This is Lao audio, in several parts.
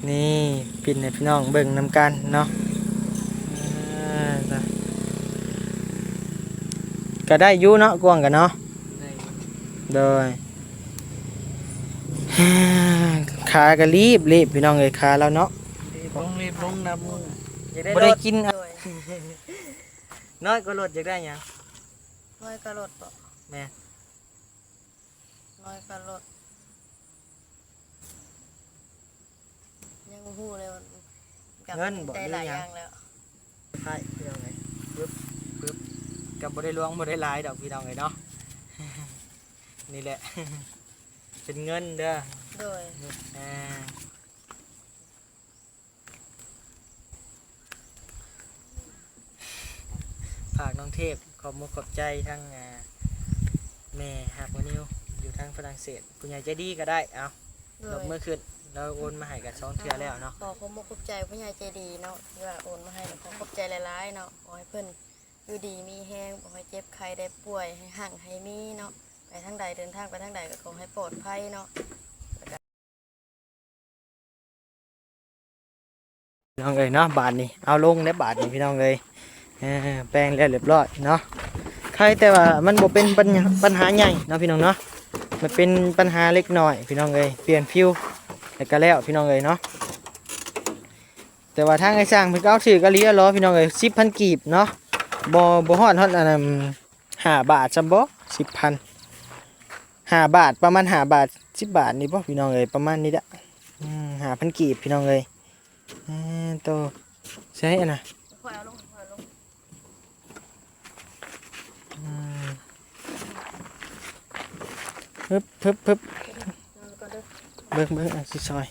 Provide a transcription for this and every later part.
ນີ້ ປິ່ນໃຫ້ພີ່ນ້ອງເບິ່ງນຳກັນເນາະ. ອ່າ ກະໄດ້ຢູ່ເນາະ ກວ້າງກະເນາະ. ໄດ້ຢູ່ ໂດຍ. ຂາກະລີບໆ ພີ່ນ້ອງເອີຍ ຂາລາວເນາະ. ລີບລົງ ລີບລົງນຳ ບໍ່ໄດ້ກິນ ໂດຍ. ນ້ອຍກວ່າລົດຢາກໄດ້ຫຍັງ? ນ້ອຍກວ່າລົດບໍ? ແມ່ນ. ນ້ອຍກວ່າລົດ ຍັງບໍ່ຮູ້ເລີຍວ່າ ເງິນບໍ ໄດ້ຫຼາຍຢ່າງແລ້ວ. ໃຊ່ ພີ່ນ້ອງເອີຍ ປຶບ ປຶບ ກະບໍ່ໄດ້ຫຼວງບໍ່ໄດ້ຫຼາຍດອກ ພີ່ນ້ອງເອີຍເນາະ. ນີ້ແຫຼະ ເປັນເງິນເດີ. ໂດຍ. ອ່າ ຝາກນ້ອງເທບ ຂອບມຸກຂອບໃຈທັງ ອ່າ ແມ່ຮັກບ່າວນິວ ຢູ່ທາງຝຣັ່ງເສດ ຜູ້ໃຫຍ່ໃຈດີກະໄດ້. ເອົາ ໂດຍ. ຍົກມືຂຶ້ນ ລາວໂອນມາໃຫ້ກະສອງເທື່ອແລ້ວເນາະ. ຂໍຂອບມຸກຂອບໃຈຜູ້ໃຫຍ່ໃຈດີເນາະ ທີ່ວ່າໂອນມາໃຫ້ ຂໍຂອບໃຈຫຼາຍໆເນາະ. ຂໍໃຫ້ເພິ່ນຢູ່ດີມີແຮງ ບໍ່ໃຫ້ເຈັບໄຂ້ໄດ້ປ່ວຍ ໃຫ້ຮັ່ງໃຫ້ມີເນາະ. ໄປທາງໃດ ເດີນທາງໄປທາງໃດກະຂໍໃຫ້ປອດໄພເນາະ. ພີ່ນ້ອງເອີຍເນາະ ບາດນີ້ເອົາລົງແລ້ວບາດນີ້ ພີ່ນ້ອງເອີຍ. ເອີ ແປງແລ້ວລຽບລ້ອຍເນາະ. ໄຄແຕ່ວ່າມັນບໍ່ເປັນບັນ ບັນຫາໃຫຍ່ເນາະ ພີ່ນ້ອງເນາະ. ມັນເປັນບັນຫາເລັກນ້ອຍ ພີ່ນ້ອງເອີຍ ປ່ຽນຟິວແລ້ວກະແລ້ວ ພີ່ນ້ອງເອີຍເນາະ. ແຕ່ວ່າທາງໄອ້ຊ່າງເພິ່ນກະເອົາຖືກອີ່ຫຼີແຫຼະ ພີ່ນ້ອງເອີຍ ສິບພັນກີບເນາະ. ບໍ່ ບໍ່ຮອດ ຮອດອັນນັ້ນ ຫ້າບາດຊ້ຳບໍ ສິບພັນ ຫ້າບາດ ປະມານຫ້າບາດ ສິບບາດນີ້ບໍ ພີ່ນ້ອງເອີຍ ປະມານນີ້ແຫຼະ. ອືມ ຫ້າພັນກີບ ພີ່ນ້ອງເອີຍ. ເອີ ໂຕ ໃສ່ອັນນະ ຄ່ອຍເອົາລົງ ຄ່ອຍເອົາລົງ. ອືມ ຮຶບ ຮຶບ ຮຶບ. ເບິ່ງ ເບິ່ງ ອາ ຊິຊ່ອຍ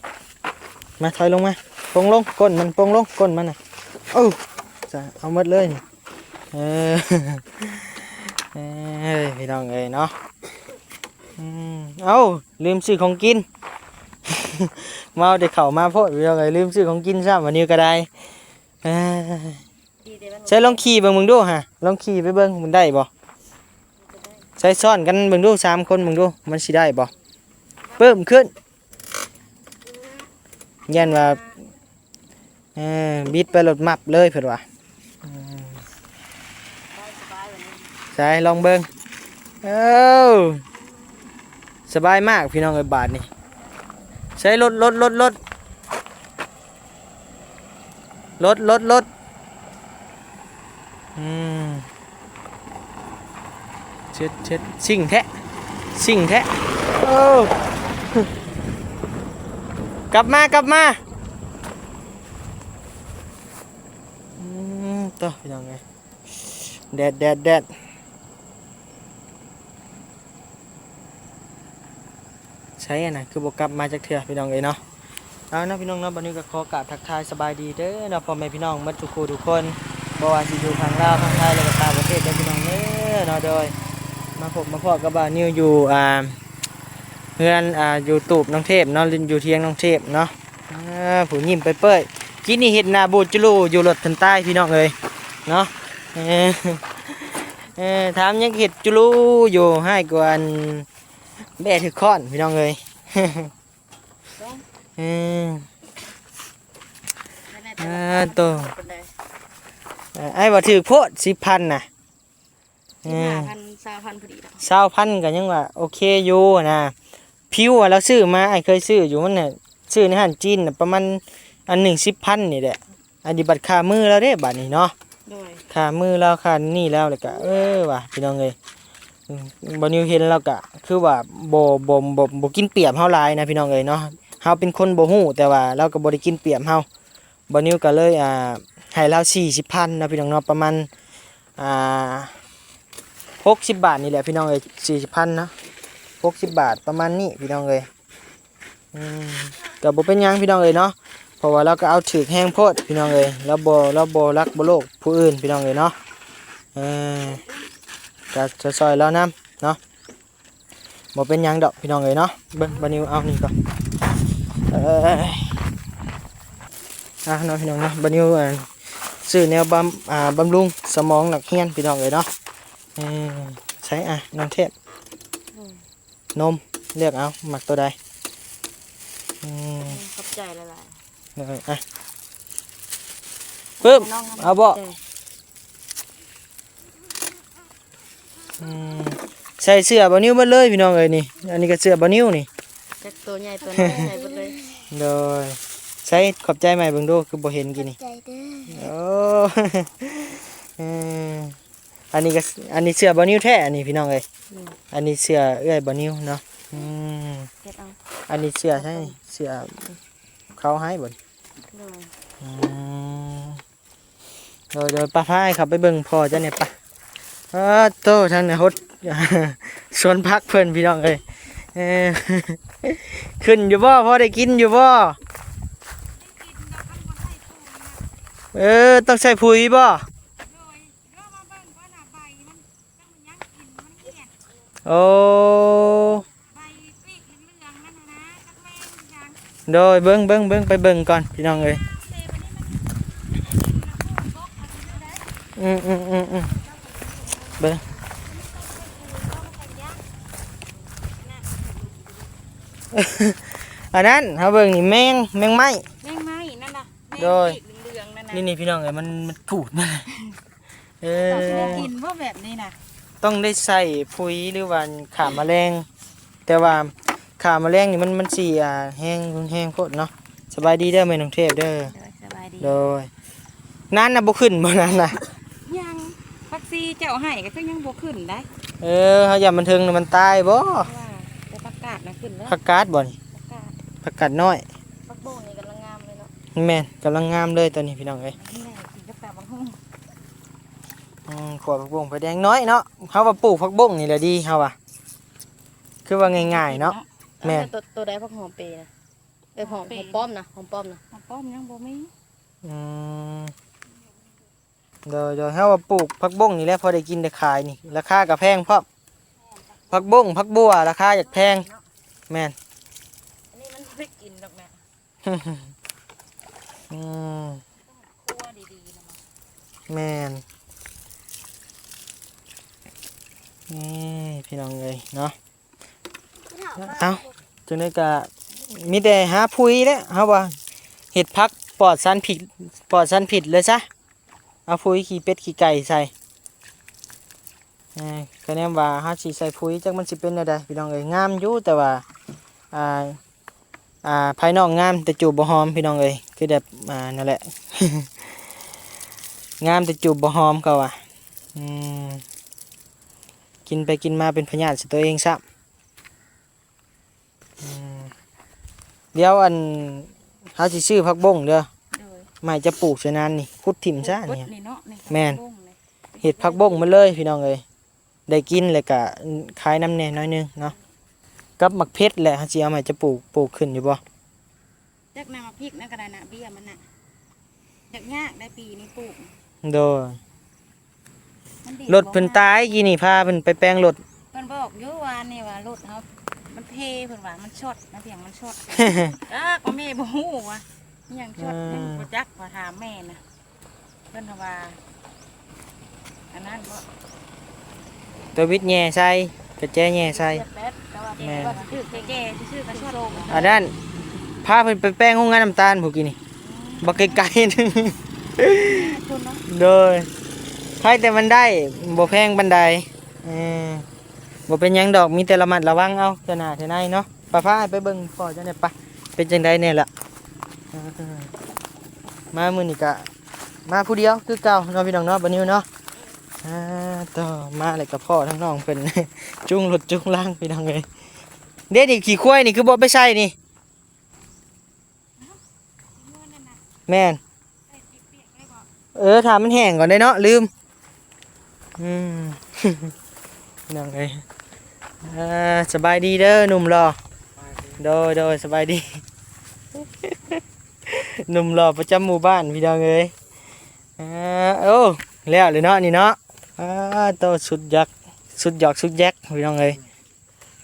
ມາ ຖອຍລົງມາ ປົງລົງ ກົ້ນມັນປົງລົງ ກົ້ນມັນນະ. ເອົາ ເອົາໝົດເລີຍນີ້. ເອີ ເອີ ພີ່ນ້ອງເອີຍເນາະ. ອືມ ເອົ້າ ລືມຊື້ຂອງກິນ ມາເອົາແຕ່ເຂົ້າມາໂພດ ພີ່ນ້ອງເອີຍ ລືມຊື້ຂອງກິນຊ້ຳ ອັນນີ້ກະໄດ້. ເອີ ໃສ່ລອງຂີ່ເບິ່ງ ເບິ່ງດູຫາ ລອງຂີ່ໄປເບິ່ງ ມັນໄດ້ບໍ່? ໃສ່ຊ້ອນກັນເບິ່ງດູ ສາມຄົນເບິ່ງດູ ມັນຊິໄດ້ບໍ່? ປຶ້ມຂຶ້ນ ຢ້ານວ່າ ເອີ ບິດໄປລົດມັບເລີຍເພິ່ນວ່າ. ອືມ ໃສ່ລອງເບິ່ງ. ເອີ ສະບາຍມາກ ພີ່ນ້ອງເອີຍ ບາດນີ້. ໃສ່ລົດ ລົດ ລົດ ລົດ ລົດ ລົດ ລົດ. ອືມ ເຊັດ ເຊັດ ຊິງແທ້ ຊິງແທ້. ໂອ້ ກັບມາ ກັບມາ. ອືມ ໂຕ ພີ່ນ້ອງເອີຍ ແດດ ແດດ ແດດ. ໃສຫັ້ນນະ ຄືບໍ່ກັບມາຈັກເທື່ອ ພີ່ນ້ອງເອີຍເນາະ. ເອົາເນາະ ພີ່ນ້ອງເນາະ ບາດນີ້ກະຂໍກາບທັກທາຍສະບາຍດີເດີເນາະ ພໍ່ແມ່ພີ່ນ້ອງໝົດທຸກຜູ້ທຸກຄົນ ບໍ່ວ່າຊິຢູ່ທາງລາວ ທາງໄທ ແລະກະຕ່າງປະເທດເດີ ພີ່ນ້ອງເດີເນາະ. ໂດຍ ມາພົບມາພໍ້ກັບບ່າວນິວຢູ່ ອ່າ ເຮືອນ ອ່າ ຢູ່ຕູບນ້ອງເທບເນາະ ຢູ່ທຽງນ້ອງເທບເນາະ. ອ່າ ຜູ້ຍິ້ມເປີຍໆ ກິນນີ້ເຮັດໜ້າບູດຈຸລູຢູ່ລົດທັນຕາຍ ພີ່ນ້ອງເອີຍເນາະ. ເອີ ເອີ ຖາມຍັງເຮັດຈຸລູຢູ່ ຮ້າຍກວ່າອັນແບ້ຖືກຄ້ອນ ພີ່ນ້ອງເອີຍ. ເອີ ອ່າ ໂຕ ເອີ ອ້າຍວ່າຖືກໂພດ ສິບພັນນະ. ເອີ ສິບຫ້າພັນ ຊາວພັນພໍດີດອກ ຊາວພັນກະຍັງວ່າໂອເຄຢູ່ຫັ້ນນະ. ຜິວລາວຊື້ມາ ອ້າຍເຄີຍຊື້ຢູ່ ມັນນະ ຊື້ໃນຮ້ານຈີນນະ ປະມານອັນໜຶ່ງສິບພັນນີ້ແຫຼະ. ອັນນີ້ບັດຄາມືລາວເດ້ບາດນີ້ເນາະ. ໂດຍ ຄາມືລາວ ຄານີ້ລາວ ແລ້ວກະ ເອີ ວ່າ ພີ່ນ້ອງເອີຍ ອືມ ບ່າວນິວເຫັນລາວກະຄືວ່າບໍ່ ບໍ່ ບໍ່ ບໍ່ກິນປຽບເຮົາຫຼາຍນະ ພີ່ນ້ອງເອີຍເນາະ. ເຮົາເປັນຄົນບໍ່ຮູ້ ແຕ່ວ່າລາວກະບໍ່ໄດ້ກິນປຽບເຮົາ. ບ່າວນິວກະເລີຍ ອ່າ ໃຫ້ລາວສີ່ສິບພັນເນາະ ພີ່ນ້ອງເນາະ ປະມານ ອ່າ ຫົກສິບບາດນີ້ແຫຼະ ພີ່ນ້ອງເອີຍ ສີ່ສິບພັນເນາະ ຫົກສິບບາດ ປະມານນີ້ ພີ່ນ້ອງເອີຍ. ອືມ ກະບໍ່ເປັນຫຍັງ ພີ່ນ້ອງເອີຍເນາະ ເພາະວ່າລາວກະເອົາຖືກແຮງໂພດ ພີ່ນ້ອງເອີຍ. ລາວບໍ່ ລາວບໍ່ລັກບໍ່ໂລກຜູ້ອື່ນ ພີ່ນ້ອງເອີຍເນາະ. ເອີ ກະຊ່ອຍໆລາວນຳເນາະ. ບໍ່ເປັນຫຍັງດອກ ພີ່ນ້ອງເອີຍເນາະ. ເບິ່ງ ບ່າວນິວເອົານີ້ກ່ອນ. ເອີ ອ່າ ເນາະ ພີ່ນ້ອງເນາະ ບ່າວນິວ ອ່າ ຊື້ແນວບຳ ອ່າ ບຳລຸງສະໝອງນັກຮຽນ ພີ່ນ້ອງເອີຍເນາະ. ເອີ ໃສ ອ່າ ນ້ອງເທບ ອືມ ນົມ ເລືອກເອົາ ມັກໂຕໃດ. ອືມ ຂອບໃຈຫຼາຍໆ. ເອີ ອ່ະ ປຶບ ເອົາເບາະ ເອີ ອືມ ໃສ່ເສື້ອບ່າວນິວໝົດເລີຍພີ່ນ້ອງເອີຍນີ້. ອັນນີ້ກໍເສື້ອບ່າວນິວນີ້ ຈັກໂຕໃຫຍ່ໂຕນ້ອຍໃສ່ເບິດເລີຍ. ໂດຍ ໃສ່ຂອບໃຈໃໝ່ເບິ່ງດູ ຄືບໍ່ເຫັນກີ້ນີ້. ຂອບໃຈເດີ. ໂອ້ ເອີ ອັນນີ້ກໍ ອັນນີ້ເສື້ອບ່າວນິວແທ້ ອັນນີ້ພີ່ນ້ອງເອີຍ. ອືມ ອັນນີ້ເສື້ອເອື້ອຍບ່າວນິວເນາະ. ອືມ ເກັບເອົາ ອັນນີ້ເສື້ອໃສ ເສື້ອເຂົາໃຫ້ບໍ່? ໂດຍ ອືມ ໂດຍ ໂດຍ ໄປ ພາໃຫ້ເຂົາໄປເບິ່ງພໍ່ເຈົ້າແດ່ປະ. ອ້າໂທ້ ທາງໃນຫົດ ສວນຜັກເພິ່ນພີ່ນ້ອງເອີຍ. ເອີ ຂຶ້ນຢູ່ບໍ່? ພໍໄດ້ກິນຢູ່ບໍ່? ເອີ ຕ້ອງໃສ່ປຸ໋ຍບໍ່? ໂອ້ ໂດຍ ເບິ່ງ ເບິ່ງ ເບິ່ງ ໄປເບິ່ງກ່ອນພີ່ນ້ອງເອີຍ. ອືມ ອືມ ອືມ ອືມ ເບິ່ງ ອັນນັ້ນເຮົາເບິ່ງນີ້ ແມງ ແມງໄມ້ ແມງໄມ້ນັ້ນນະ. ໂດຍ ເຫຼືອງໆນັ້ນນະ ນີ້ໆ ພີ່ນ້ອງເອີຍ ມັນ ມັນຂູດມາ. ເອີ ເຈົ້າຊິໄດ້ກິນບໍ່ແບບນີ້ນະ? ຕ້ອງໄດ້ໃສ່ປຸ໋ຍ ຫຼືວ່າຂ້າມະແລງ ແຕ່ວ່າຂ້າມະແລງນີ້ມັນ ມັນຊິ ອ່າ ແຮງ ແຮງໂພດເນາະ. ສະບາຍດີເດີແມ່ນ້ອງເທບເດີ. ໂດຍ ສະບາຍດີ. ໂດຍ ນັ້ນນະບໍ່ຂຶ້ນບໍ່ນັ້ນນະ? ຍັງ ຜັກຊີເຈົ້າໃຫ້ກໍຄືຍັງບໍ່ຂຶ້ນໄດ໋. ເອີ ເຮົາຢ້ານມັນເທິງມັນຕາຍບໍ່? ແຕ່ຜັກກາດນະຂຶ້ນແລ້ວ. ຜັກກາດບໍ່ນີ້? ຜັກກາດ ຜັກກາດນ້ອຍ. ຜັກບົ້ງນີ້ກຳລັງງາມເລີຍເນາະ. ແມ່ນ ກຳລັງງາມເລີຍຕອນນີ້ພີ່ນ້ອງເອີຍ. ແມ່ນ ກິນກັບຕຳບັກຫຸ່ງ. ອືມ ຂົ້ວຜັກບົ້ງໄຟແດງນ້ອຍເນາະ. ເຮົາວ່າປູກຜັກບົ້ງນີ້ແຫຼະດີ ເຮົາວ່າ ຄືວ່າງ່າຍໆເນາະ. ແມ່ນ ເອົາແມ່ນ ໂຕ ໂຕໃດຜັກຫອມເປນະ? ເອີ ຫອມ ຫອມປ້ອມນະ ຫອມປ້ອມນະ. ຫອມປ້ອມຍັງບໍ່ມີ. ອືມ ໂດຍ ໂດຍ ເຮົາວ່າປູກຜັກບົ້ງນີ້ແຫຼະ ພໍໄດ້ກິນໄດ້ຂາຍນີ້ ລາຄາກໍແພງພ້ອມ. ຜັກບົ້ງ ຜັກບົວ ລາຄາຢາກແພງ. ແມ່ນ ອັນນີ້ມັນບໍ່ໄດ້ກິນດອກແມ່. ອືມ ຄົວດີໆນະ. ແມ່ນ ນີ້ພີ່ນ້ອງເອີຍເນາະ. ເອົ້າ ຈັ່ງໃດກໍມີແຕ່ຫາປຸ໋ຍແຫຼະ ເຮົາວ່າເຮັດຜັກປອດສານພິດ ປອດສານພິດເລີຍຊະ. ເອົາປຸ໋ຍຂີ້ເປັດຂີ້ໄກ່ໃສ່. ເອີ ກະແນມວ່າເຮົາຊິໃສ່ປຸ໋ຍ ຈັກມັນຊິເປັນແນວໃດພີ່ນ້ອງເອີຍ. ງາມຢູ່ ແຕ່ວ່າ ອ່າ ອ່າ ພາຍນອກງາມແຕ່ຈູບບໍ່ຫອມພີ່ນ້ອງເອີຍ. ຄືແບບ ອ່າ ນັ້ນແຫຼະ ງາມແຕ່ຈູບບໍ່ຫອມເຂົາວ່າ. ອືມ ກິນໄປກິນມາເປັນພະຍາດໃສ່ຕົວເອງຊ້ຳ. ອືມ ດຽວ ອັນ ເຮົາຊິຊື້ຜັກບົ້ງເດີ. ໂດຍ ມາໃຫ້ເຈົ້າປູກໃສ່ນານນີ້ ຂຸດຖິ້ມຊະນີ້. ແມ່ນ ຜັກບົ້ງນີ້ເນາະ ນີ້ ແມ່ນ ຜັກບົ້ງນີ້ ເຮັດຜັກບົ້ງໝົດເລີຍພີ່ນ້ອງເອີຍ. ໄດ້ກິນແລ້ວກະຂາຍນຳແດ່ໜ້ອຍໜຶ່ງເນາະ. ກັບໝາກເຜັດແຫຼະ ເຮົາຊິເອົາມາໃຫ້ເຈົ້າປູກ ປູກຂຶ້ນຢູ່ບໍ່? ຈັກນະ ໝາກພິກນັ້ນກໍໄດ້ນະ ເບ້ຍມັນນະ. ຢາກຍາກໄດ໋ປີນີ້ປູກ. ໂດຍ ມັນດີ ລົດເພິ່ນຕາຍກີ້ນີ້ ພາເພິ່ນໄປແປງລົດ. ເພິ່ນບອກຢູ່ວ່ານີ້ວ່າລົດເຮົາມັນເພ ເພິ່ນວ່າມັນຊັອດ ມັນພຽງມັນຊັອດ. ຈັກວ່າແມ່ບໍ່ຮູ້ວ່າອີ່ຫຍັງຊັອດ ເອີ ຍັງບໍ່ຈັກ ວ່າຖາມແມ່ນະ. ເພິ່ນວ່າອັນນັ້ນບໍ່ ຕົວບິດແຫຍ່ໃສ່ ກະແຈແຫຍ່ໃສ່. ແມ່ນ ວ່າຊິຖືກແຈຊື່ໆ ກະຊອດ. ອັນນັ້ນ ພາເພິ່ນໄປແປງໂຮງງານນ້ຳຕານພຸ້ນກີ້ນີ້ ອືມ ບັກໄກໆ ພຸ້ນເນາະ. ໂດຍ ໃຜແຕ່ມັນໄດ້ ບໍ່ແພງປານໃດ. ເອີ ບໍ່ເປັນຫຍັງດອກ ມີແຕ່ລະມັດລະວັງເອົາ ເທື່ອໜ້າເທື່ອໃນເນາະ. ປະ ພາໄປເບິ່ງພໍ່ເຈົ້າແດ່ປະ ເປັນຈັ່ງໃດແດ່ລະ. ເອີ ມາມື້ນີ້ກະມາຜູ້ດຽວຄືເກົ່າເນາະ ພີ່ນ້ອງເນາະ ບ່າວນິວເນາະ. ອ່າ ຕໍ່ມາແລ້ວກະພໍ້ທັງນ້ອງເພິ່ນ ຈູງລົດຈູງລາງ ພີ່ນ້ອງເອີຍ. ເດ ນີ້ຂີ້ຄວາຍນີ້ຄືບໍ່ໄປໃສ່ນີ້? ແມ່ນ ເອີ ຖ້າມັນແຫ້ງກ່ອນເດ້ເນາະ ລືມ. ອືມ ພີ່ນ້ອງເອີຍ ເອີ ສະບາຍດີເດີໜຸ່ມຫຼໍ່. ໂດຍ ໂດຍ ສະບາຍດີ ໜຸ່ມຫຼໍ່ປະຈຳໝູ່ບ້ານ ພີ່ນ້ອງເອີຍ. ເອີ ໂອ້ ແລ້ວເລີຍເນາະນີ້ເນາະ. ອ້າໂຕ ສຸດຢອກ ສຸດຢອກ ສຸດແຢກ ພີ່ນ້ອງເອີຍ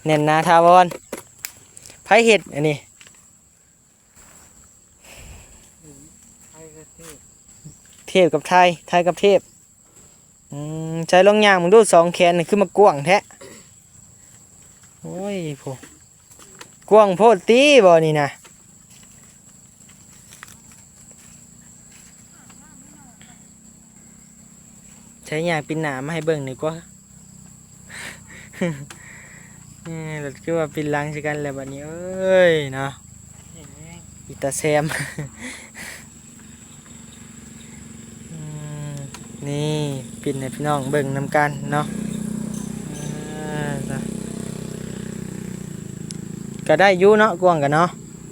ແໜ້ນໜາຖາວອນ. ໃຜເຮັດອັນນີ້? ເທບກັບໄທ ໄທກັບເທບ. ອືມ ໃສ່ລອງຍ່າງເບິ່ງດູ ສອງແຂນນີ້ຄືມາກວ້າງແທ້. ໂອ້ຍ ໂພ ກວ້າງໂພດຕິ ບໍ່ນີ້ນະ. ໃຊ້ຍ່າງປິ່ນໜ້າມາໃຫ້ເບິ່ງດີກວ່າ. ເອີ ແລ້ວຄືວ່າປິ່ນຫຼັງໃສ່ກັນແລ້ວບັດນີ້ ເອີຍເນາະ ອີຕາແຊມ. ອືມ ນີ້ ປິ່ນໃຫ້ພີ່ນ້ອງເບິ່ງນຳກັນເນາະ. ເອີ ກະໄດ້ຢູ່ເນາະ ກວ້າງກະເນາະ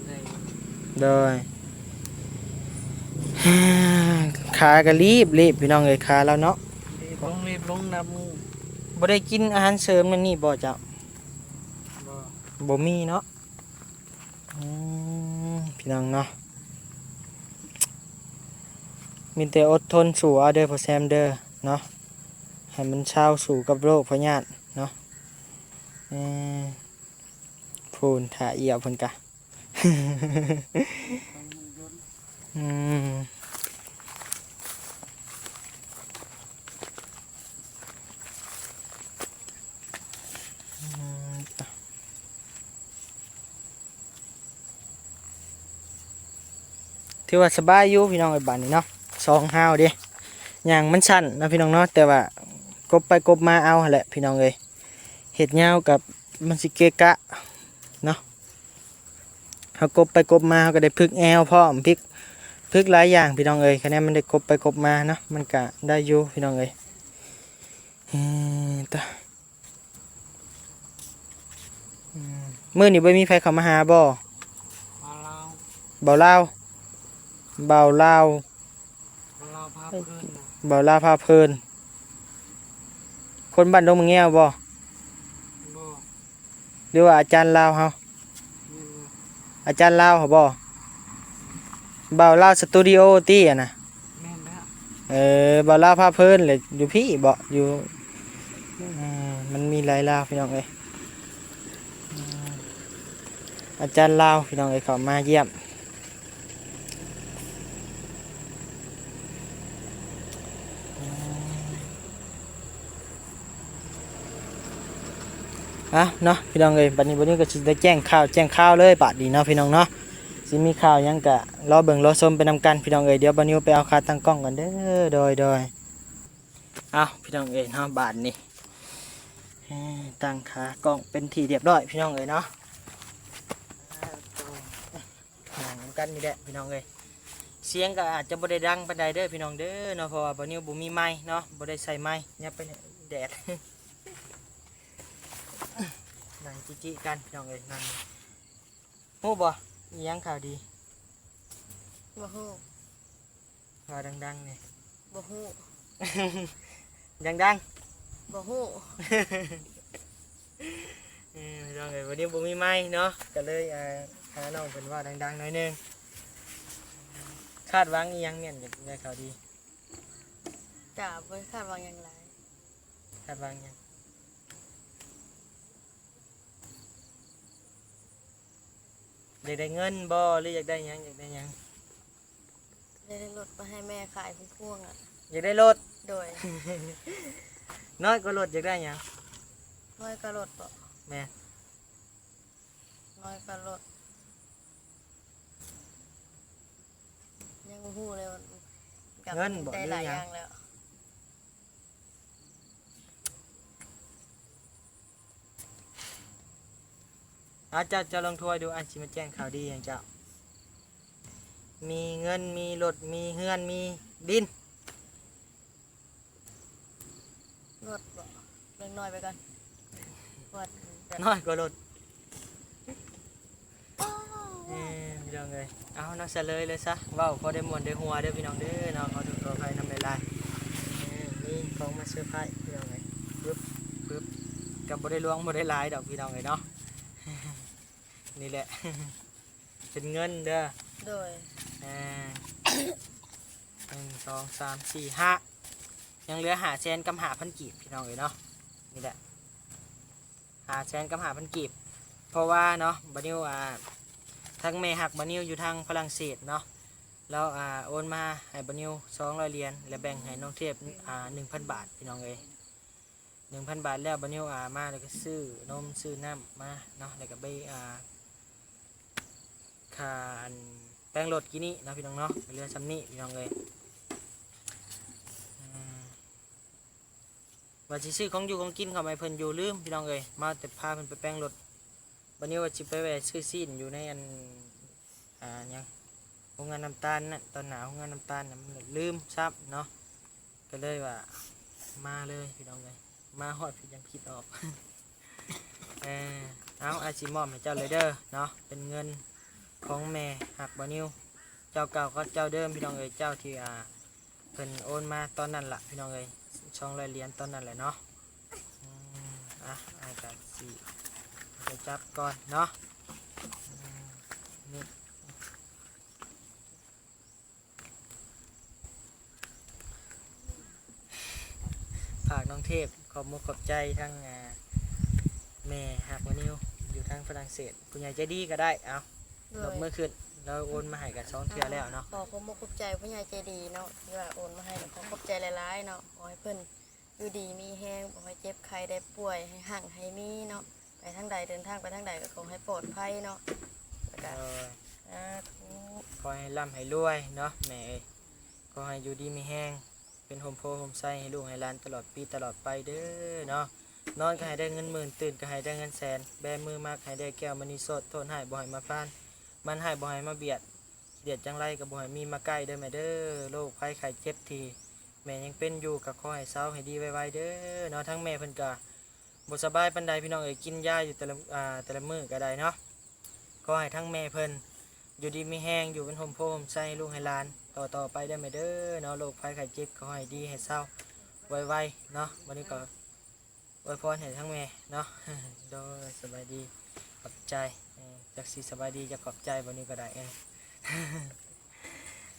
ໄດ້ຢູ່ ໂດຍ. ຂາກະລີບໆ ພີ່ນ້ອງເອີຍ ຂາລາວເນາະ ລີບລົງ ລີບລົງນັບມື້. ບໍ່ໄດ້ກິນອາຫານເສີມແນວນີ້ບໍ່ເຈົ້າ? ບໍ່ ບໍ່ມີເນາະ. ອືມ ພີ່ນ້ອງເນາະ ມີແຕ່ອົດທົນສູ້ເອົາເດີພໍ່ແຊມເດີເນາະ ໃຫ້ມັນຊາວສູ້ກັບໂລກພະຍາດເນາະ. ເອີ ພຸ້ນ ຖ້າອຽວເພິ່ນກະ ອືມ ອືມ ຖືວ່າສະບາຍຢູ່ພີ່ນ້ອງເອີຍ ບາດນີ້ເນາະ ສອງຮາວເດ້. ຍ່າງມັນສັ້ນເນາະພີ່ນ້ອງເນາະ ແຕ່ວ່າກົບໄປກົບມາເອົາຫັ້ນແຫຼະພີ່ນ້ອງເອີຍ. ເຮັດຍາວກັບມັນຊິເກະກະເນາະ ເຮົາກົບໄປກົບມາ ເຮົາກະໄດ້ຝຶກແອວພ້ອມ ຝຶກ ຝຶກຫຼາຍຢ່າງພີ່ນ້ອງເອີຍ. ຄະແນນມັນໄດ້ກົບໄປກົບມາເນາະ ມັນກະໄດ້ຢູ່ພີ່ນ້ອງເອີຍ. ເອີ ຕະ ອືມ ມື້ນີ້ບໍ່ມີໃຜເຂົ້າມາຫາບໍ່? ບ່າວລາວ ບ່າວລາວ ບ່າວລາວ ບ່າວລາວພາເພີນນະ ບ່າວລາວພາເພີນ. ຄົນບ້ານດົງມະແງວບໍ່? ບໍ່ ຫຼືວ່າອາຈານລາວເຮົາ? ແມ່ນຢູ່ ອາຈານລາວຫັ້ນບໍ່? ບ່າວລາວສະຕູດິໂອຕິ ອັນນະ? ແມ່ນແລ້ວ ເອີ ບ່າວລາວພາເພີນແຫຼະ ຢູ່ພີ້ບໍ່? ຢູ່ ເອີ ມັນມີຫຼາຍລາວພີ່ນ້ອງເອີຍ. ອືມ ອາຈານລາວພີ່ນ້ອງເອີຍ ເຂົ້າມາຢ້ຽມ. ເອົາເນາະພີ່ນ້ອງເອີຍ ບັດນີ້ບ່າວນິວກະຊິໄດ້ແຈ້ງຂ່າວ ແຈ້ງຂ່າວເລີຍບາດນີ້ເນາະພີ່ນ້ອງເນາະ. ຊິມີຂ່າວຫຍັງກະລໍເບິ່ງລໍຊົມໄປນຳກັນພີ່ນ້ອງເອີຍ. ດຽວບ່າວນິວໄປເອົາຂາຕັ້ງກ້ອງກ່ອນເດີ. ໂດຍ ໂດຍ. ເອົາພີ່ນ້ອງເອີຍເນາະ ບາດນີ້ ເອີ ຕັ້ງຂາກ້ອງເປັນທີ່ຮຽບຮ້ອຍພີ່ນ້ອງເອີຍເນາະ. ນັ່ງນຳກັນນີ້ແຫຼະພີ່ນ້ອງເອີຍ. ສຽງກະອາດຈະບໍ່ໄດ້ດັງປານໃດເດີພີ່ນ້ອງເດີເນາະ ເພາະວ່າບ່າວນິວບໍ່ມີໄມເນາະ ບໍ່ໄດ້ໃສ່ໄມ. ຫຍັບໄປແດດ ນັ່ງຈິໆກັນພີ່ນ້ອງເອີຍ ນັ່ງ. ຮູ້ບໍ່ ອີ່ຫຍັງຂ່າວດີ? ບໍ່ຮູ້. ເວົ້າດັງໆແດ່. ບໍ່ຮູ້. ດັງໆ. ບໍ່ຮູ້. ເອີ ພີ່ນ້ອງເອີຍ ວັນນີ້ບໍ່ມີໄມເນາະ ກະເລີຍ ອ່າ ຫານ້ອງເພິ່ນເວົ້າດັງໆໜ້ອຍໜຶ່ງ. ຄາດຫວັງອີ່ຫຍັງແມ່ນຢາກໄດ້ຂ່າວດີ? ກະບໍ່ໄດ້ຄາດຫວັງຫຍັງຫຼາຍ. ຄາດຫວັງຫຍັງ? ຢາກໄດ້ເງິນບໍ່ ຫຼືຢາກໄດ້ຫຍັງ? ຢາກໄດ້ຫຍັງ? ຢາກໄດ້ລົດໄປໃຫ້ແມ່ຂາຍພວງໆອະ. ຢາກໄດ້ລົດ? ໂດຍ. ນ້ອຍກວ່າລົດຢາກໄດ້ຫຍັງ? ນ້ອຍກວ່າລົດບໍ? ແມ່ນ. ນ້ອຍກວ່າລົດ ຍັງບໍ່ຮູ້ເລີຍ. ເງິນບໍ ຫຼືຫຍັງ? ໄດ້ຫຼາຍຢ່າງແລ້ວ. ອາ ເຈົ້າ ເຈົ້າລອງໂທໃຫ້ດູ ອ້າຍຊິມາແຈ້ງຂ່າວດີໃຫ້ເຈົ້າ. ມີເງິນ ມີລົດ ມີເຮືອນ ມີດິນ. ລົດບໍ? ເລື່ອງນ້ອຍໄປກ່ອນ. ນ້ອຍກວ່າລົດ. ເອີ ພີ່ນ້ອງເອີຍ ເອົາເນາະ ສະເລີຍເລີຍຊະ ເວົ້າພໍໄດ້ມ່ວນໄດ້ຫົວເດີພີ່ນ້ອງເດີເນາະ. ຂໍໂທດຂໍອະໄພນຳຫຼາຍໆ. ເອີ ມີຂອງມາເຊີໄພຣສ໌ພີ່ນ້ອງເອີຍ. ປຶບ ປຶບ ກະບໍ່ໄດ້ຫຼວງບໍ່ໄດ້ຫຼາຍດອກພີ່ນ້ອງເອີຍເນາະ. ນີ້ແຫຼະ ເປັນເງິນເດີ. ໂດຍ. ອ່າ ໜຶ່ງ ສອງ ສາມ ສີ່ ຫ້າ ຍັງເຫຼືອຫ້າແສນກັບຫ້າພັນກີບພີ່ນ້ອງເອີຍເນາະ. ນີ້ແຫຼະ ຫ້າແສນກັບຫ້າພັນກີບ ເພາະວ່າເນາະ ບ່າວນິວ ອ່າ ທັງແມ່ຮັກບ່າວນິວຢູ່ທາງຝຣັ່ງເສດເນາະ ລາວ ອ່າ ໂອນມາໃຫ້ບ່າວນິວສອງຮ້ອຍຫຼຽນ ແລະ ແບ່ງໃຫ້ນ້ອງເທບ ອ່າ ໜຶ່ງພັນບາດພີ່ນ້ອງເອີຍ. ໜຶ່ງພັນບາດແລ້ວ ບ່າວນິວ ອ່າ ມາແລ້ວກະຊື້ນົມຊື້ນ້ຳມາເນາະ ແລ້ວກະໄປ ອ່າ ຄ່າ ອັນ ແປງລົດກີ້ນີ້ເນາະພີ່ນ້ອງເນາະ ເຫຼືອຊ່ຳນີ້ພີ່ນ້ອງເອີຍ. ອືມ ວ່າຊິຊື້ຂອງຢູ່ຂອງກິນເຂົ້າມາໃຫ້ເພິ່ນຢູ່ ລືມ ພີ່ນ້ອງເອີຍ ມາແຕ່ພາເພິ່ນໄປແປງລົດ. ບາດນີ້ວ່າຊິໄປແວ່ຊື້ຊີ້ນຢູ່ໃນອັນ ອ່າ ຫຍັງ ໂຮງງານນ້ຳຕານນະ ຕອນໜ້າໂຮງງານນ້ຳຕານນະ ມັນລືມຊ້ຳເນາະ ກໍເລີຍວ່າມາເລີຍ ພີ່ນ້ອງເອີຍ ມາຮອດຜິດຫຍັງຜິດອອກ. ເອີ ເອົາ ອ້າຍຊິມອບໃຫ້ເຈົ້າເລີຍເດີເນາະ ເປັນເງິນຂອງແມ່ຮັກບ່າວນິວ ເຈົ້າເກົ່າກັບເຈົ້າເດີມ ພີ່ນ້ອງເອີຍ ເຈົ້າທີ່ ອ່າ ເພິ່ນໂອນມາຕອນນັ້ນລະ ພີ່ນ້ອງເອີຍ ສອງຮ້ອຍຫຼຽນຕອນນັ້ນແຫຼະເນາະ. ອືມ ອ່ະ ອ້າຍກະຊິໄປຈັບກ່ອນເນາະ. ອືມ ນີ້ ຝາກນ້ອງເທບ ຂອບມຸກຂອບໃຈທັງ ອ່າ ແມ່ຮັກບ່າວນິວຢູ່ທາງຝຣັ່ງເສດ ຜູ້ໃຫຍ່ໃຈດີກໍໄດ້ ເອົາ ໂດຍ ຍົກມືຂຶ້ນ ລາວໂອນມາໃຫ້ກໍສອງເທື່ອແລ້ວເນາະ. ຂໍຂອບມຸກຂອບໃຈຜູ້ໃຫຍ່ໃຈດີເນາະ ທີ່ວ່າໂອນມາໃຫ້ ຂໍຂອບໃຈຫຼາຍໆເນາະ ຂໍໃຫ້ເພິ່ນຢູ່ດີມີແຮງ ບໍ່ໃຫ້ເຈັບໄຂ້ໄດ້ປ່ວຍ ໃຫ້ຮັ່ງໃຫ້ມີເນາະ ໄປທາງໃດ ເດີນທາງໄປທາງໃດກໍຂໍໃຫ້ປອດໄພເນາະ ແລ້ວກໍ ໂດຍ ສາທຸ ຂໍໃຫ້ລ່ຳໃຫ້ລວຍເນາະແມ່ເອີຍ ຂໍໃຫ້ຢູ່ດີມີແຮງ ເປັນຮົ່ມໂພຮົ່ມໄຊໃຫ້ລູກໃຫ້ຫຼານຕະຫຼອດປີຕະຫຼອດໄປເດີເນາະ. ນອນກໍໃຫ້ໄດ້ເງິນໝື່ນ ຕື່ນກໍໃຫ້ໄດ້ເງິນແສນ ແບມືມາກໍໃຫ້ໄດ້ແກ້ວມະນີໂຊດ ໂທດຮ້າຍບໍ່ໃຫ້ມາຜ່ານ ມານຮ້າຍບໍ່ໃຫ້ມາບຽດ ຄຽດຈັ່ງໃດກໍບໍ່ໃຫ້ມີມາໃກ້ເດີແມ່ເດີ. ໂລກໄພໄຂ້ເຈັບທີ່ແມ່ຍັງເປັນຢູ່ກໍຂໍໃຫ້ເຊົາໃຫ້ດີໄວໆເດີເນາະ. ທາງແມ່ເພິ່ນກໍບໍ່ສະບາຍປານໃດ ພີ່ນ້ອງເອີຍ ກິນຢາຢູ່ແຕ່ລະ ອ່າ ແຕ່ລະມື້ກໍໄດ້ເນາະ. ຂໍໃຫ້ທັງແມ່ເພິ່ນຢູ່ດີມີແຮງ ຢູ່ເປັນຮົ່ມໂພຮົ່ມໄຊໃຫ້ລູກໃຫ້ຫຼານຕໍ່ໆໄປເດີແມ່ເດີເນາະ. ໂລກໄພໄຂ້ເຈັບຂໍໃຫ້ດີໃຫ້ເຊົາໄວໆເນາະ. ບັດນີ້ກໍອວຍພອນໃຫ້ທັງແມ່ເນາະ. ໂດຍ ສະບາຍດີ ຂອບໃຈ. ເອີ ຈັກຊິສະບາຍດີຈັກຂອບໃຈ ບັດນີ້ກໍໄດ້ ເອີ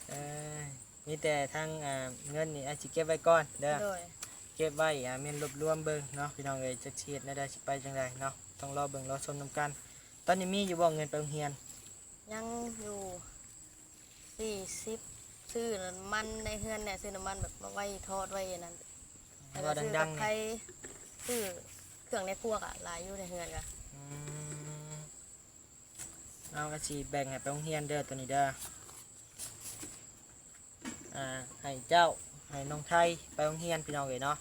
ເອີ ມີແຕ່ທາງ ອ່າ ເງິນນີ້ອ້າຍຊິເກັບໄວ້ກ່ອນເດີ ໂດຍ ເກັບໄວ້ ອ່າ ແມ່ນລວບລວມເບິ່ງເນາະ ພີ່ນ້ອງເອີຍ ຈັກຊິເຮັດແນວໃດ ຊິໄປຈັ່ງໃດເນາະ ຕ້ອງລໍເບິ່ງລໍຊົມນຳກັນ. ຕອນນີ້ມີຢູ່ບໍ່ເງິນໄປໂຮງຮຽນ? ຍັງຢູ່ ສີ່ສິບ ຊື້ນ້ຳມັນໃນເຮືອນແດ່ ຊື້ນ້ຳມັນແບບມາໄວ້ທອດໄວ້ອັນນັ້ນ ແລ້ວກໍຊື້ກັບໄຂ່ ຊື້ເຄື່ອງໃນຄົວກະຫຼາຍຢູ່ໃນເຮືອນກະ ອືມ ເຮົາກໍຊິແບ່ງໃຫ້ໄປໂຮງຮຽນເດີ ໂຕນີ້ເດີ ອ່າ ໃຫ້ເຈົ້າ ໃຫ້ນ້ອງໄທໄປໂຮງຮຽນ ພີ່ນ້ອງເອີຍເນາະ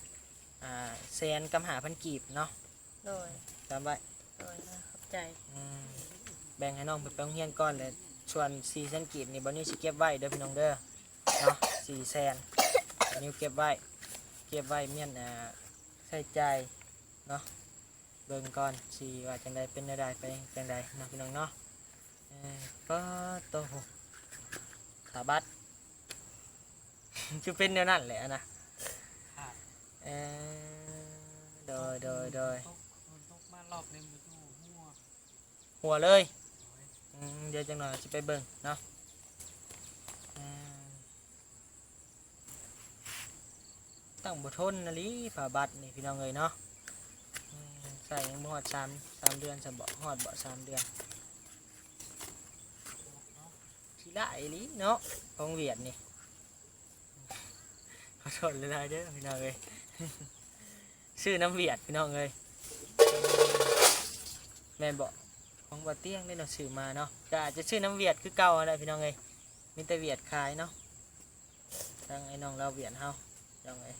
ອ່າ ແສນກັບຫ້າພັນກີບເນາະ ໂດຍ ຈຳໄວ້ ໂດຍ ຂອບໃຈ ອືມ ແບ່ງໃຫ້ນ້ອງເພິ່ນໄປໂຮງຮຽນກ່ອນ ແລະ ສ່ວນສີ່ແສນກີບນີ້ ບ່າວນິວຊິເກັບໄວ້ເດີພີ່ນ້ອງເດີ ເນາະ ສີ່ແສນ ບ່າວນິວເກັບໄວ້ ເກັບໄວ້ແມ່ນ ອ່າ ໃຊ້ຈ່າຍເນາະ ເບິ່ງກ່ອນຊິວ່າຈັ່ງໃດ ເປັນແນວໃດ ໄປຈັ່ງໃດເນາະ ພີ່ນ້ອງເນາະ. ເອີ ປາດໂຕ ຜ້າບັດ ຄືເປັນແນວນັ້ນແຫຼະນະ ຂາດ ເອີ ໂດຍ ໂດຍ ໂດຍ ຝົນຕົກ ຝົນຕົກມາລອບໜຶ່ງຢູ່ ຮົ່ວ ຮົ່ວເລີຍ ໂດຍ ອືມ ດຽວຈັກໜ່ອຍຊິໄປເບິ່ງເນາະ ອືມ. ຕັ້ງບໍ່ທົນອີ່ຫຼີຜ້າບັດນີ້ ພີ່ນ້ອງເອີຍເນາະ ອືມ ໃສ່ຍັງບໍ່ຮອດສາມ ສາມເດືອນຊ້ຳບໍ ຮອດບໍ ສາມເດືອນ ຂີ້ຫຼ້າຍອີ່ຫຼີເນາະ ຂອງຫວຽດນີ້ ຂໍໂທດຫຼາຍໆເດີພີ່ນ້ອງເອີຍ ຊື້ນຳຫວຽດ ພີ່ນ້ອງເອີຍ ແມ່ນບໍ່? ຂອງບ່າວຕຽງເດ້ເນາະ ຊື້ມາເນາະ ກໍອາດຈະຊື້ນຳຫວຽດຄືເກົ່າຫັ້ນແຫຼະ ພີ່ນ້ອງເອີຍ ມີແຕ່ຫວຽດຂາຍເນາະ ທາງໄອ້ນ້ອງລາວຫວຽດເຮົາ ພີ່ນ້ອງເອີຍ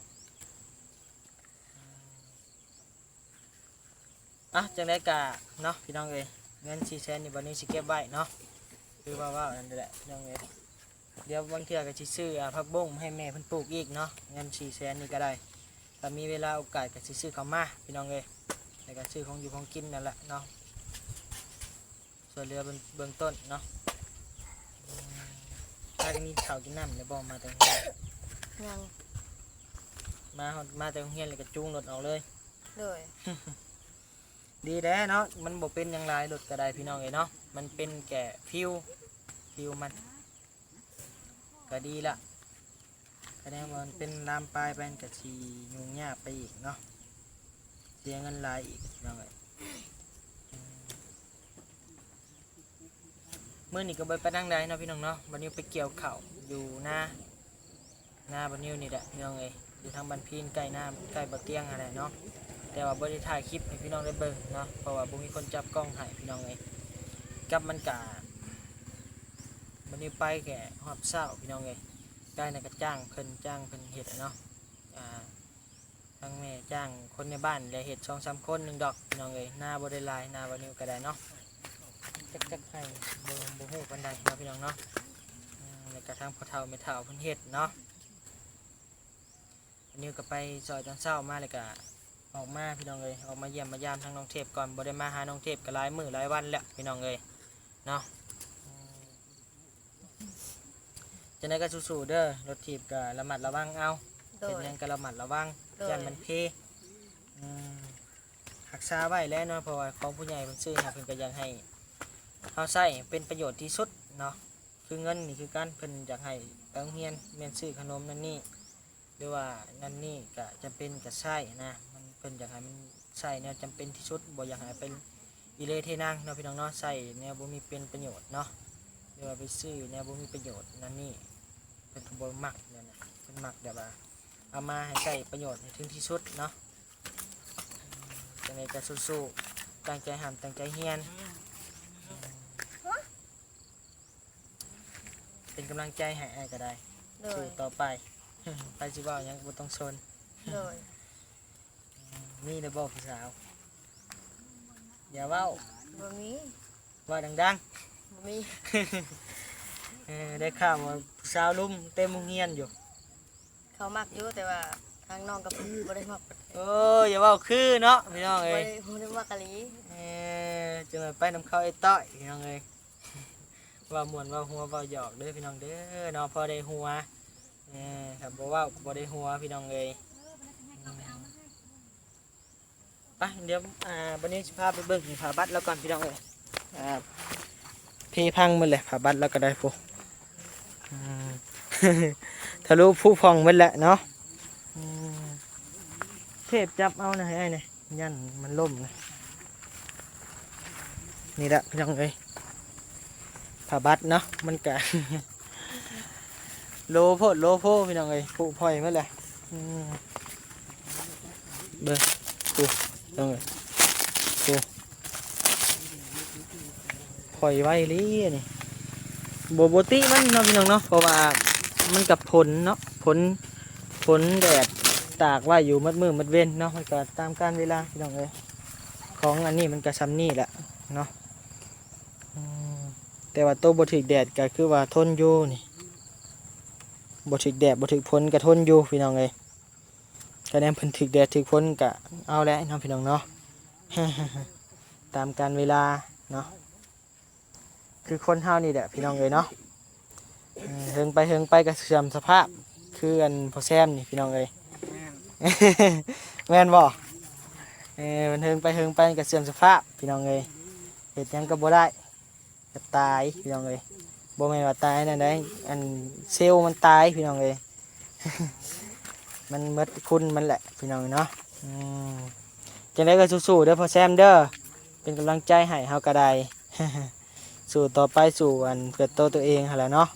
ອ່ະ ຈັ່ງໃດກະເນາະ ພີ່ນ້ອງເອີຍ ເງິນສີ່ແສນນີ້ ບ່າວນິວຊິເກັບໄວ້ເນາະ ຄືວ່າເວົ້ານັ້ນແຫຼະ ພີ່ນ້ອງເອີຍ ດຽວບາງເທື່ອກໍຊິຊື້ ອ່າ ຜັກບົ້ງໃຫ້ແມ່ເພິ່ນປູກອີກເນາະ ເງິນສີ່ແສນນີ້ກໍໄດ້ ຖ້າມີເວລາໂອກາດກໍຊິຊື້ເຂົ້າມາ ພີ່ນ້ອງເອີຍ ແລ້ວກໍຊື້ຂອງຢູ່ຂອງກິນນັ້ນແຫຼະເນາະ ຊ່ວຍເຫຼືອເບື້ອງ ເບື້ອງຕົ້ນເນາະ ອືມ ພາກັນກິນເຂົ້າກິນນ້ຳແລ້ວບໍ່? ມາແຕ່ໂຮງຮຽນ ຍັງ ມາຮອດ ມາແຕ່ໂຮງຮຽນແລ້ວກໍຈູງລົດອອກເລີຍ ໂດຍ ດີແລ້ວເນາະ ມັນບໍ່ເປັນຫຍັງຫຼາຍ ລົດກໍໄດ້ ພີ່ນ້ອງເອີຍເນາະ ມັນເປັນແຄ່ຜິວ ຜິວມັນ ກໍດີລະ ຄະແນນວ່າມັນເປັນລາມປາຍໄປ ມັນກໍຊິຫຍຸ້ງຍາກໄປອີກເນາະ ເສຍເງິນຫຼາຍອີກ ພີ່ນ້ອງເອີຍ ອືມ ມື້ນີ້ກໍບໍ່ໄດ້ໄປທາງໃດເນາະ ພີ່ນ້ອງເນາະ ວັນນີ້ໄປກ່ຽວເຂົ້າຢູ່ນາ ນາບ່າວນິວນີ້ແຫຼະ ພີ່ນ້ອງເອີຍ ຢູ່ທາງບ້ານພີນ ໃກ້ນາ ໃກ້ບ່າວຕຽງຫັ້ນແຫຼະເນາະ ແຕ່ວ່າບໍ່ໄດ້ຖ່າຍຄລິບໃຫ້ພີ່ນ້ອງໄດ້ເບິ່ງເນາະ ເພາະວ່າບໍ່ມີຄົນຈັບກ້ອງໃຫ້ ພີ່ນ້ອງເອີຍ ກັບມັນກະ ມື້ນີ້ໄປແຄ່ຮອບເຊົ້າ ພີ່ນ້ອງເອີຍ ໄກ່ນະກະຈ້າງເພິ່ນ ຈ້າງເພິ່ນເຮັດເນາະ ອ່າ ທ ທາງແມ່ຈ້າງຄົນໃນບ້ານແຫຼະ ເຮັດສອງສາມຄົນໜຶ່ງດອກ ພີ່ນ້ອງເອີຍ. ນາບໍ່ໄດ້ຫຼາຍ ນາບ່າວນິວກໍໄດ້ເນາະ ຈັກ ຈັກໄຮ່ ບໍ່ ບໍ່ຮູ້ປານໃດເນາະ ພີ່ນ້ອງເນາະ. ອືມ ແລ້ວກໍທາງພໍ່ເຖົ້າແມ່ເຖົ້າເພິ່ນເຮັດເນາະ. ບ່າວນິວກໍໄປຊ່ອຍຕອນເຊົ້າມາ ແລ້ວກໍອອກມາ ພີ່ນ້ອງເອີຍ, ອອກມາຢ້ຽມມາຢາມທາງນ້ອງເທບກ່ອນ. ບໍ່ໄດ້ມາຫານ້ອງເທບກໍຫຼາຍມື້ຫຼາຍວັນແລ້ວ ພີ່ນ້ອງເອີຍເນາະ. ອືມ ຈັ່ງໃດກໍສູ້ໆເດີ, ລົດຖີບກໍລະມັດລະວັງເອົາ, ໂດຍ ເຮັດຫຍັງກໍລະມັດລະວັງ ໂດຍ ຢ້ານມັນເພ. ອືມ ຮັກສາໄວ້ແຫຼະເນາະ, ເພາະວ່າຂອງຜູ້ໃຫຍ່ເພິ່ນຊື້ໃຫ້ ເພິ່ນກໍຢາກໃຫ້ເຮົາໃຊ້ເປັນປະໂຫຍດທີ່ສຸດເນາະ. ຄືເງິນນີ້ຄືກັນ, ເພິ່ນຢາກໃຫ້ໄປໂຮງຮຽນ ແມ່ນຊື້ຂະໜົມນັ້ນນີ້ ຫຼືວ່ານັ້ນນີ້ ກະຈຳເປັນກະໃຊ້ນະ, ມັນ ເພິ່ນຢາກໃຫ້ມັນໃຊ້ແນວຈຳເປັນທີ່ສຸດ, ບໍ່ຢາກໃຫ້ໄປອີເລເທນາງເນາະ ພີ່ນ້ອງເນາະ, ໃຊ້ແນວບໍ່ມີເປັນປະໂຫຍດເນາະ ຫຼືວ່າໄປຊື້ແນວບໍ່ມີປະໂຫຍດນັ້ນນີ້. ເພິ່ນກໍບໍ່ມັກແນວນັ້ນ, ເພິ່ນມັກແບບວ່າເອົາມາໃຫ້ໃຊ້ປະໂຫຍດໃຫ້ເຖິງທີ່ສຸດເນາະ. ອືມ ຈັ່ງໃດກໍສູ້ໆ, ຕັ້ງໃຈຮ່ຳຕັ້ງໃຈຮຽນ. ອືມ ເປັນກຳລັງໃຈໃຫ້ອ້າຍກໍໄດ້ ໂດຍ ສູ້ຕໍ່ໄປ. ໃຜຊິເວົ້າຫຍັງກໍບໍ່ຕ້ອງສົນ. ໂດຍ ອືມ ມີແລ້ວບໍ່ຜູ້ສາວ? ຢ່າເວົ້າ. ບໍ່ມີ. ເວົ້າດັງໆ. ບໍ່ມີ. ເອີ ໄດ້ຂ່າວວ່າຜູ້ສາວລຸມເຕັມໂຮງຮຽນຢູ່. ເຂົາມັກຢູ່ ແຕ່ວ່າທາງນ້ອງກໍບໍ່ໄດ້ມັກປານໃດ. ໂອ້ຍ ຢ່າເວົ້າຄືເນາະ ພີ່ນ້ອງເອີຍ, ບໍ່ໄດ້ ບໍ່ໄດ້ມັກອີ່ຫຼີ. ເອີ ຈັ່ງວ່າໄປນຳເຂົາໄອ້ຕ້ອຍ ພີ່ນ້ອງເອີຍ. ເວົ້າມ່ວນເວົ້າຫົວເວົ້າຫຍອກເດີ ພີ່ນ້ອງເດີເນາະ, ພໍໄດ້ຫົວ. ເອີ ຖ້າບໍ່ເວົ້າກໍບໍ່ໄດ້ຫົວ ພີ່ນ້ອງເອີຍ. ອືມ ໄປ ດຽວ ອ່າ ບັດນີ້ຊິພາໄປເບິ່ງຜ້າບັດລາວກ່ອນ ພີ່ນ້ອງເອີຍ. ອ່າ ເພພັງໝົດແຫຼະ ຜ້າບັດລາວກໍໄດ້ພຸ້ນ. ອືມ ທະລຸຜຸພັງໝົດແຫຼະເນາະ. ອືມ ເທບຈັບເອົານະ ໃຫ້ອ້າຍແດ່. ຢ້ານມັນລົ້ມນະ. ນີ້ລະ ພີ່ນ້ອງເອີຍ ຜ້າບັດເນາະ, ມັນກະໂລໂພດໂລໂພ ພີ່ນ້ອງເອີຍ, ຜຸພັງໝົດແຫຼະ. ອືມ ເບິ່ງ ໂອ້ ພີ່ນ້ອງເອີຍ ໂອ້ ຜຸໄວອີ່ຫຼີອັນນີ້. ບໍ່ ບໍ່ຕິມັນເນາະ ພີ່ນ້ອງເນາະ, ເພາະວ່າມັນກະຝົນເນາະ, ຝົນ ຝົນແດດຕາກໄວ້ຢູ່ໝົດມື້ໝົດເວັນເນາະ, ມັນກະຕາມການເວລາ ພີ່ນ້ອງເອີຍ. ຂອງອັນນີ້ມັນກະສ່ຳນີ້ແຫຼະເນາະ. ອືມ ແຕ່ວ່າໂຕບໍ່ຖືກແດດກໍຄືວ່າທົນຢູ່ນີ້, ບໍ່ຖືກແດດບໍ່ຖືກຝົນກໍທົນຢູ່ ພີ່ນ້ອງເອີຍ. ຄະແນນເພິ່ນຖືກແດດຖືກຝົນກໍເອົາແຫຼະເນາະ ພີ່ນ້ອງເນາະ, ຕາມການເວລາເນາະ. ຄືຄົນເຮົານີ້ແຫຼະ ພີ່ນ້ອງເອີຍເນາະ, ເອີ ເຫິງໄປເຫິງໄປກໍເສື່ອມສະພາບ ຄືອັນພໍ່ແຊມນີ້ ພີ່ນ້ອງເອີຍ. ແມ່ນ ແມ່ນບໍ່? ເອີ ມັນເຫິງໄປເຫິງໄປມັນກໍເສື່ອມສະພາບ ພີ່ນ້ອງເອີຍ, ເຮັດຫຍັງກໍບໍ່ໄດ້ ກໍຕາຍ ພີ່ນ້ອງເອີຍ. ບໍ່ແມ່ນວ່າຕາຍນັ້ນໃດ, ອັນເຊວມັນຕາຍ ພີ່ນ້ອງເອີຍ. ມັນໝົດຄຸນມັນແຫຼະ ພີ່ນ້ອງເນາະ. ອືມ ຈັ່ງໃດກໍສູ້ໆເດີພໍ່ແຊມເດີ, ເປັນກຳລັງໃຈໃຫ້ເຮົາກໍໄດ້. ສູ້ຕໍ່ໄປ, ສູ້ອັນເພື່ອໂຕໂຕເອງຫັ້ນແຫຼະເນາະ,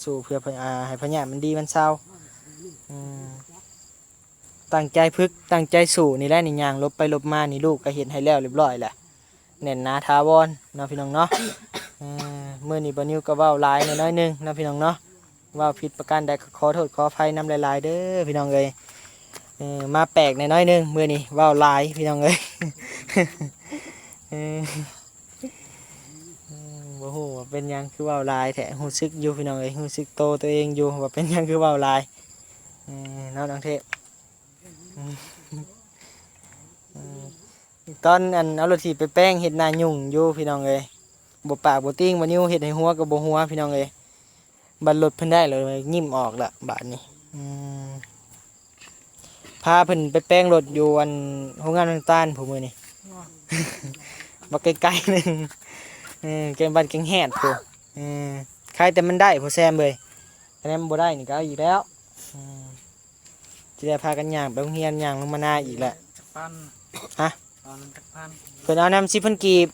ສູ້ເພື່ອ ອ່າ ໃຫ້ພະຍາດມັນດີມັນເຊົາ. ອືມ ຕັ້ງໃຈຝຶກຕັ້ງໃຈສູ້ນີ້ແຫຼະນີ້, ຍ່າງຫຼົບໄປຫຼົບມານີ້ ລູກກໍເຮັດໃຫ້ແລ້ວລຽບຮ້ອຍແຫຼະ. ແໜ້ນໜາຖາວອນເນາະ ພີ່ນ້ອງເນາະ. ເອີ ມື້ນີ້ບ່າວນິວກໍເວົ້າຫຼາຍແດ່ໜ້ອຍໜຶ່ງເນາະ ພີ່ນ້ອງເນາະ, ເວົ້າຜິດປະການໃດກໍຂໍໂທດຂໍອະໄພນຳຫຼາຍໆເດີ ພີ່ນ້ອງເອີຍ. ເອີ ມາແປກແດ່ໜ້ອຍໜຶ່ງ, ມື້ນີ້ເວົ້າຫຼາຍ ພີ່ນ້ອງເອີຍ. ເອີ ບໍ່ຮູ້ວ່າເປັນຫຍັງຄືເວົ້າຫຼາຍແທ້, ຮູ້ສຶກຢູ່ ພີ່ນ້ອງເອີຍ, ຮູ້ສຶກໂຕຕົວເອງຢູ່ວ່າເປັນຫຍັງຄືເວົ້າຫຼາຍ ເອີ ເນາະ ນ້ອງເທບ. ອືມ ຕອນອັນເອົາລົດຖີບໄປແປງເຮັດໜ້າຫຍຸ້ງຢູ່ ພີ່ນ້ອງເອີຍ, ບໍ່ປາກບໍ່ຕິງ, ບ່າວນິວເຮັດໃຫ້ຫົວກໍບໍ່ຫົວ ພີ່ນ້ອງເອີຍ. ບັດລົດເພິ່ນໄດ້ແລ້ວຍິ້ມອອກລະບາດນີ້. ອືມ ພາເພິ່ນໄປແປງລົດຢູ່ອັນໂຮງງານນ້ຳຕານພຸ້ນມື້ນີ້, ບັກໄກໆໜຶ່ງ, ເອີ ແກງບັດແກງແຮດພຸ້ນ. ເອີ ຄາຍແຕ່ມັນໄດ້ ພໍ່ແຊມເອີຍ, ຄະແນນບໍ່ໄດ້ນີ້ກໍເອົາອີກແລ້ວ. ອືມ ຊິໄດ້ພາກັນຍ່າງໄປໂຮງຮຽນ ຍ່າງລົງມານາອີກແຫຼະ. ຈັກພັນ? ຮະ? ເອົານຳຈັກພັນ? ເພິ່ນເອົານຳສິບພັນກີບ.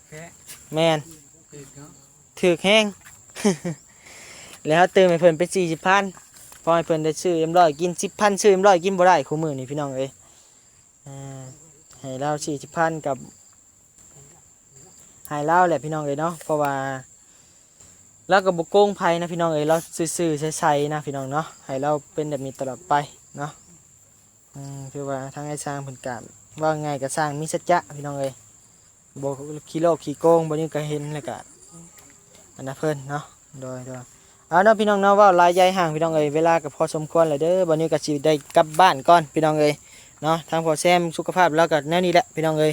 ແພງ? ແມ່ນ. ຖືກເນາະ? ຖືກແຮງ. ແລ້ວເຮົາຕື່ມໃຫ້ເພິ່ນໄປສີ່ສິບພັນ, ພໍໃຫ້ເພິ່ນໄດ້ຊື້ເອັມຮ້ອຍກິນ. ສິບພັນຊື້ເອັມຮ້ອຍກິນບໍ່ໄດ້ຄູ່ມື້ນີ້ ພີ່ນ້ອງເອີຍ. ອ່າ ໃຫ້ລາວສີ່ສິບພັນກັບ ໃຫ້ລາວແຫຼະ ພີ່ນ້ອງເອີຍເນາະ, ເພາະວ່າລາວກໍບໍ່ໂກງໃຜນະ ພີ່ນ້ອງເອີຍ, ລາວຊື່ໆໃສໆນະ ພີ່ນ້ອງເນາະ, ໃຫ້ລາວເປັນແບບນີ້ຕະຫຼອດໄປເນາະ. ອືມ ຄືວ່າທາງອ້າຍຊ່າງເພິ່ນກະ ເວົ້າງ່າຍໆ ກະຊ່າງມີສັດຈະພີ່ນ້ອງເອີຍ ບໍ່ຂີ້ຫຼອກຂີ້ໂກງ. ບໍ່ນີ້ກະເຫັນແລ້ວກະ ອັນນະເພິ່ນເນາະ. ໂດຍ ໂດຍ ເອົາເນາະພີ່ນ້ອງເນາະ ເວົ້າຫຼາຍຢາຍຫ່າງພີ່ນ້ອງເອີຍ ເວລາກໍພໍສົມຄວນແລ້ວເດີ. ບັດນີ້ກໍຊິໄດ້ກັບບ້ານກ່ອນພີ່ນ້ອງເອີຍເນາະ. ທາງພໍ່ແຊມສຸຂະພາບລາວກໍແນວນີ້ແຫຼະພີ່ນ້ອງເອີຍ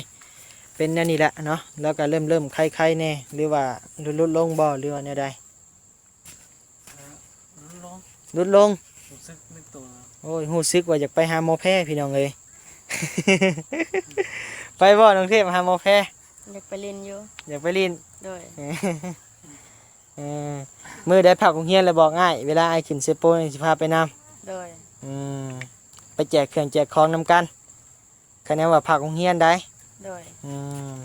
ເປັນແນວນີ້ແຫຼະເນາະ. ລາວກໍເລີ່ມໆໄຄໆແດ່ ຫຼືວ່າຫຼຸດລົງບໍ່ ຫຼືວ່າແນວໃດ? ຫຼຸດລົງ ຫຼຸດລົງ ຮູ້ສຶກໃນຕົວ ໂອ້ຍ ຮູ້ສຶກວ່າຢາກໄປຫາໝໍແພພີ່ນ້ອງເອີຍ. ໄປບໍ່ນ້ອງເທບຫາໝໍແພ? ຢາກໄປຫຼິ້ນຢູ່ ຢາກໄປຫຼິ້ນ ໂດຍ. ເອີ ມື້ໃດພັກໂຮງຮຽນແລ້ວບອກອ້າຍ ເວລາອ້າຍຂຶ້ນເຊໂປນີ້ຊິພາໄປນຳ ໂດຍ. ອືມ ໄປແຈກເຄື່ອງແຈກຂອງນຳກັນ ຄະແນນວ່າພັກໂຮງຮຽນໃດ໋ ໂດຍ. ອືມ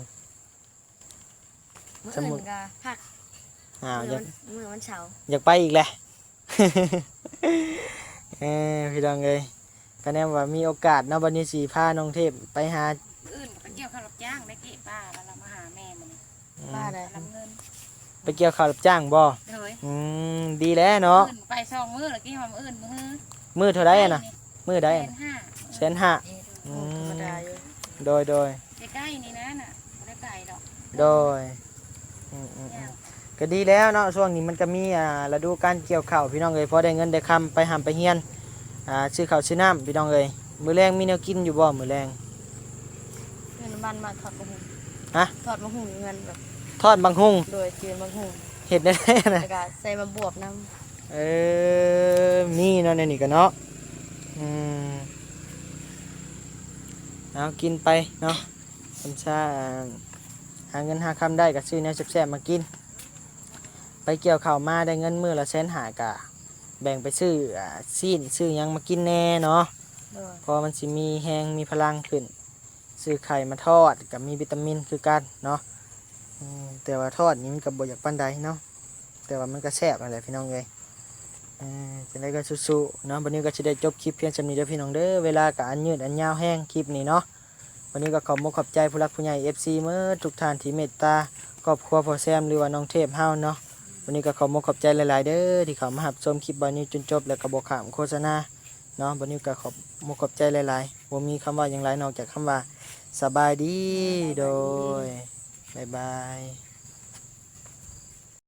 ມື້ອື່ນກໍພັກ ອ້າວ ມື້ວັນ ມື້ວັນເສົາ ຢາກໄປອີກແຫຼະ. ເອີ ພີ່ນ້ອງເອີຍ ຄະແນນວ່າມີໂອກາດເນາະ ບັດນີ້ຊິພານ້ອງເທບໄປຫາ ມື້ອື່ນກໍໄປກ່ຽວເຂົ້າຮັບຈ້າງໄດ້ເກະປ້າ ແລ້ວລາວມາຫາແມ່ມື້ນີ້ ອືມ ປ້າໃດ ລຳເງິນ ໄປກ່ຽວເຂົ້າຮັບຈ້າງບໍ່? ໂດຍ. ອືມ ດີແລ້ວເນາະ ມື້ອື່ນໄປສອງມື້ແລ້ວ ກິນຮອດມື້ອື່ນມື້ຮື ມື້ເທົ່າໃດຫັ້ນນະ? ມື້ໃດຫັ້ນນະ? ແສນຫ້າ ແສນຫ້າ. ອືມ ໂອ້ ທຳມະດາຢູ່ ໂດຍ ໂດຍ ໃກ້ໆນີ້ນະ ບໍ່ໄດ້ໄກດອກ ໂດຍ. ອືມໆໆ ກໍດີແລ້ວເນາະ ຊ່ວງນີ້ມັນກໍມີ ອ່າ ລະດູການກ່ຽວເຂົ້າພີ່ນ້ອງເອີຍ ພໍໄດ້ເງິນໄດ້ຄຳໄປຮ່ຳໄປຮຽນ ອ່າ ຊື້ເຂົ້າຊື້ນ້ຳພີ່ນ້ອງເອີຍ. ມື້ແລງມີແນວກິນຢູ່ບໍ່ມື້ແລງ? ຊື້ນ້ຳມັນມາທອດບັກຫຸ່ງ ຮະ? ທອດບັກຫຸ່ງເຮືອນແບບ ທອດບັກຫຸ່ງ ໂດຍ ຈືນບັກຫຸ່ງ ເຮັດແນວໃດນະ? ແລ້ວກໍໃສ່ໝາກບວບນຳ. ເອີ ມີເນາະ ແນວນີ້ກໍເນາະ ອືມ ເອົາກິນໄປເນາະ ສຳຊາ ຫາເງິນຫາຄຳໄດ້ກໍຊື້ແນວແຊບໆມາກິນ. ໄປກ່ຽວເຂົ້າມາໄດ້ເງິນມື້ລະແສນຫ້າ ກະແບ່ງໄປຊື້ ອາ ຊີ້ນຊື້ຫຍັງມາກິນແດ່ເນາະ ໂດຍ ເພາະວ່າມັນຊິມີແຮງມີພະລັງຂຶ້ນ ຊື້ໄຂ່ມາທອດກໍມີວິຕາມິນຄືກັນເນາະ. ອືມ ແຕ່ວ່າທອດນີ້ມັນກໍບໍ່ຢາກປານໃດເນາະ ແຕ່ວ່າມັນກໍແຊບຫັ້ນແຫຼະພີ່ນ້ອງເອີຍ. ເອີ ຈັ່ງໃດກໍສູ້ໆເນາະ. ບັດນີ້ກໍຊິໄດ້ຈົບຄລິບພຽງສ່ຳນີ້ເດີພີ່ນ້ອງເດີ ເວລາກໍອັນຍືດອັນຍາວແຮງຄລິບນີ້ເນາະ. ວັນນີ້ກໍຂອບມຸກຂອບໃຈຜູ້ຫຼັກຜູ້ໃຫຍ່ ເອັຟຊີ ເໝິດທຸກທ່ານທີ່ເມດຕາຄອບຄົວພໍ່ແຊມ ຫຼືວ່ານ້ອງເທບເຮົາເນາະ. ວັນນີ້ກໍຂອບມຸກຂອບໃຈຫຼາຍໆເດີ ທີ່ເຂົ້າມາຮັບຊົມຄລິບບ່າວນິວຈົນຈົບ ແລ້ວກໍບໍ່ຂ້າມໂຄສະນາເນາະ. ວັນນີ້ກໍຂອບມຸກຂອບໃຈຫຼາຍໆ ບໍ່ມີຄຳວ່າຫຍັງຫຼາຍນອກຈາກຄຳວ່າສະບາຍດີ ສະບາຍດີ ໂດຍ ບາຍບາຍ.